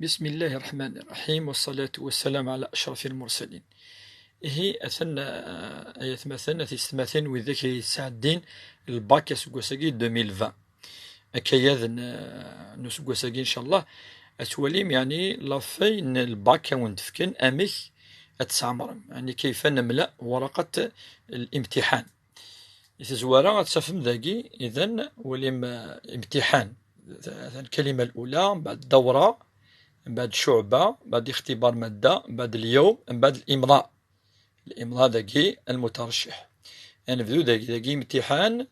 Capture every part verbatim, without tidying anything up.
بسم الله الرحمن الرحيم، والصلاة والسلام على أشرف المرسلين. Ihi, atan, eh, ay atmaten, a tiyessetmatin, widak ay yesɛeddin lbak aseggas-agi deux mille vingt. Akayad n, eh, n useggas-agi, ncallah, ad twalim, yeɛni, la feuille n lbak a wen-d-fken amek ad tesɛemrem, yeɛni, كيف نملأ ورقة الامتحان. Di tezwara ad tafem dagi, idan, walim, eh, imtiḥan. Atan الكلمة الأولى, mbeɛd dawra, mbeɛd ccuɛba, mbeɛd اختبار مادة, mbeɛd اليوم, mbeɛd الإمضاء. الإمضاء dagi المترشح. Ad nebdu dagi, dagi imtiḥan,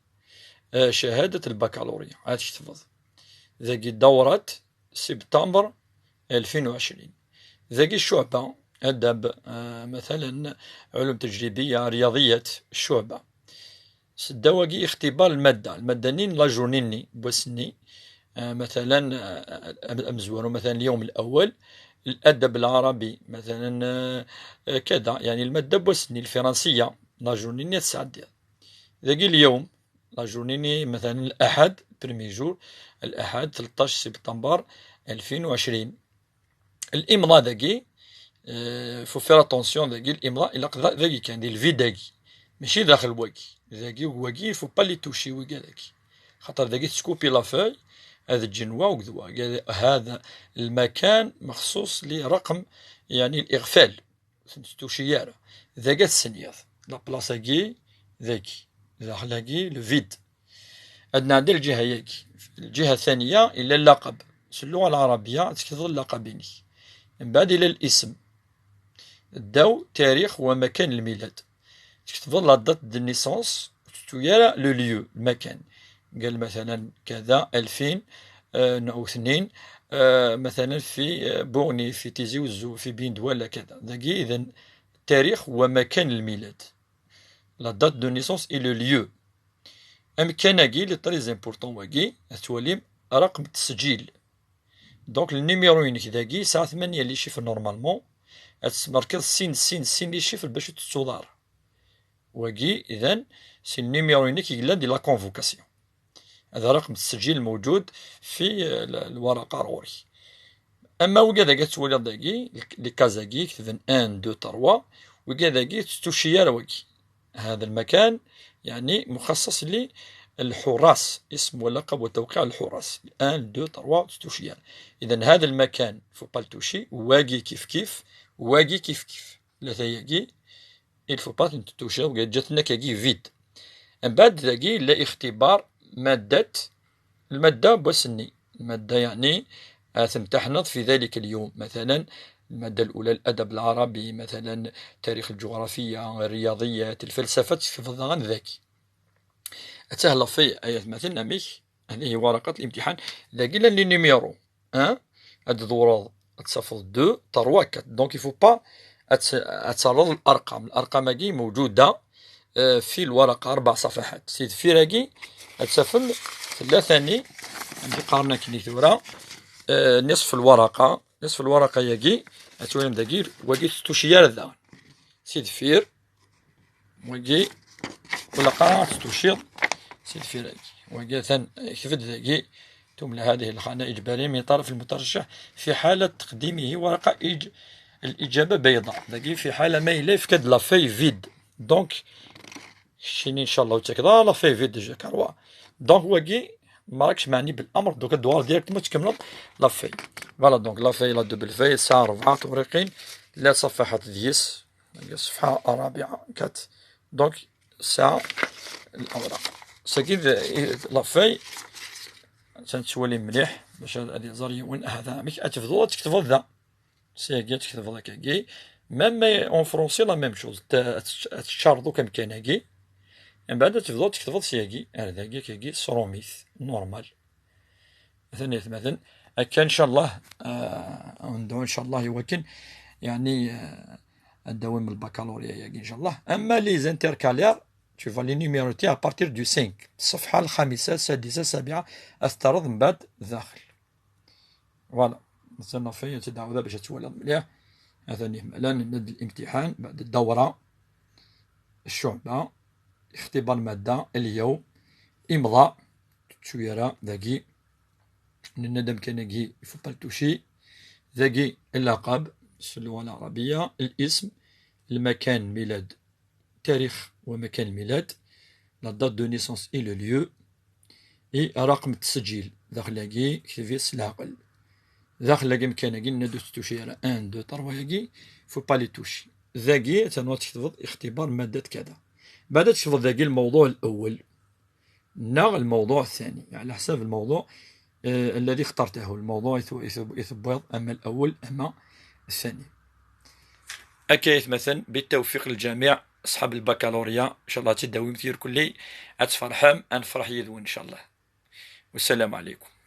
eh, شهادة البكالوريا. Ad tketbeḍ dagi دورة سبتمبر ألفين وعشرين. Dagi ccuɛba, adab, eh, مثلا, علوم تجريبية, رياضيات, ccuɛba. Seddaw-agi اختبار المادة, lmadda-nni n la journée-nni, n wass-nni, eh, مثلا, eh, am-, amezwaru, مثلا, اليوم الأول, الأدب العربي, مثلا, eh, eh, كذا, yeɛni lmadda n wass-nni, الفرنسية, la journée-nni ad tesɛeddiḍ. Dagi اليوم, la journée-nni, مثلا, الأحد, premier jour, الأحد ثلطاش سبتمبر ألفين وعشرين. الإمضاء dagi, eh, faut faire attention dagi, الإمضاء ilaq da-, dagi kan, di le vide-agi. Mačči daxel wagi. Dagi, wagi, il faut pas les toucher, wigi dagi. Xaṭer dagi tetkupi la feuille, ad ǧǧen wa akked wa. هذا المكان مخصوص لرقم, يعني, الإغفال. Ur ten-tettuci ara. Dagi ad testenyiḍ. La place-agi, dagi. Daxel-agi, le vide. Ad nɛeddi lǧiha-yagi. Lǧiha ثانية, ila اللقب. S اللغة العربية, ad tekteḍ اللقب-inek. Mbeɛd ila الاسم. Ddaw, تاريخ ومكان الميلاد. Tketbeḍ la date de naissance, ur tettu ara le lieu, المكان. قال مثلا كذا ألفين, eh, neɣ utnin, eh, مثلا في, eh, بوغني, في تيزي وزو, في بين دوالة, كذا. Dagi, إذن, تاريخ ومكان الميلاد. La date de naissance et le lieu. Amkan-agi, il est très important, wagi, ad twalim رقم التسجيل. Donc, le numéro-inek dagi, yesɛa ثمانية les chiffres normalement. Ad tesmerkiḍ sin, sin, sin les chiffres bac ur tettuḍ ara. Wagi, إذن, c'est le numéro-inek i yellan di la convocation. هذا رقم التسجيل الموجود في, eh, ال-, الورقة غوري. أما وكذا قاعد تولي داكي، les cases-agi, كتبن un, deux, trois, وكذا قاعد تتوشي يا وكي. هذا المكان، يعني، مخصص للحراس، اسم ولقب وتوقيع الحراس. Un, deux, trois, تتوشي يا. إذن هذا المكان, faut pas le toucher, واقي كيف كيف, واقي كيف كيف. لا ثياقي, il faut pas تتوشي, وقاعد جاتنا كاكي vide. من بعد ذاكي لا اختبار مادة, المادة بوسني. المادة يعني, آه، تمتحنض في ذلك اليوم. مثلا, المادة الأولى الأدب العربي, مثلا, تاريخ الجغرافيا, الرياضيات, الفلسفة, تكتبض غن ذاكي. أتاه لافي آيات مثلا أميك, هذه ورقة الامتحان. ذاكي لا les numéros, ها؟ هاد الدورة تصفض deux, trois, quatre. Donc, il faut pas أت-, أتعرض الأرقام. الأرقام هاكي موجودة, آه، في الورقة أربع صفحات. سيد فيراكي أتسفل ثلاثة ني, عندي قارنة كني ثورة, آه، نصف الورقة, نصف الورقة ياكي, أتولم داكي, واكي تتوشيار ذا. سيد فير, واكي, ولا قارنة تتوشير, سيد فيراكي. واكي ثان, كتبت داكي, تملى هذه الخانة إجبارية من طرف المترشح في حالة تقديمه ورقة إج-, الإجابة بيضاء. داكي في حالة ما إلا يفكد la feuille vide. Donc, شيني إن شاء الله وتكدا la feuille vide déjà كاروا. Donc, واكي ما راكش معني بالأمر, دوكا الدوار ديالك ما تكمل la feuille. Voilà, donc la feuille, la double feuille, ساعة أربعة ورقين, لا صفحة ديس, الصفحة الرابعة, quatre. Donc, ساعة الأوراق. ساكي la feuille, تنتولي مليح باش هاد الزر يون هذا مش أتفضل تكتبوا ذا. سياقي تكتب هكاكي. Même en français, la même chose. تتشارضو كم كان هاكي. من بعد تبدو تكتب سياقي. هذا هاكي كاكي سروميث. Normal. مثلا، مثلا. هكا إن شاء الله, آه، ندعو إن شاء الله يوكن. يعني, آه، الدوام البكالوريا ياكي إن شاء الله. أما les intercalaires, tu vas les numéroter à partir du cinq. الصفحة الخامسة, السادسة, السابعة, أسترض من بعد داخل. Voilà. مازال فيا تدعو باش تولى مليح. هذا نعم. الآن ند الامتحان بعد الدورة. الشعبة. اختبار مادة اليوم. إمضاء. تشويرة داكي. نندم كان كي يفو با التوشي. Dagi, اللقب, c'est اللغة العربية, الاسم, المكان الميلاد, تاريخ ومكان الميلاد, la date de naissance et le lieu, et رقم التسجيل. Daxel-agi, kteb-it s leɛqel. Daxel-agi, amkan-agi, nenna-d ur tetttuci ara. Un, deux, trois-agi, faut pas les toucher. Dagi, atan wa tketbeḍ اختبار مادة كذا. بعد تكتبض dagi الموضوع الأول. نغ الموضوع الثاني، على حساب الموضوع، آه، الذي اخترته، الموضوع يث-، يث-، يثبوض، أما الأول أما الثاني. أكيد مثلا بالتوفيق للجميع أصحاب البكالوريا، إن شاء الله تداوي مثير كلي، أتفرحم، أنفرح يذون إن شاء الله. والسلام عليكم.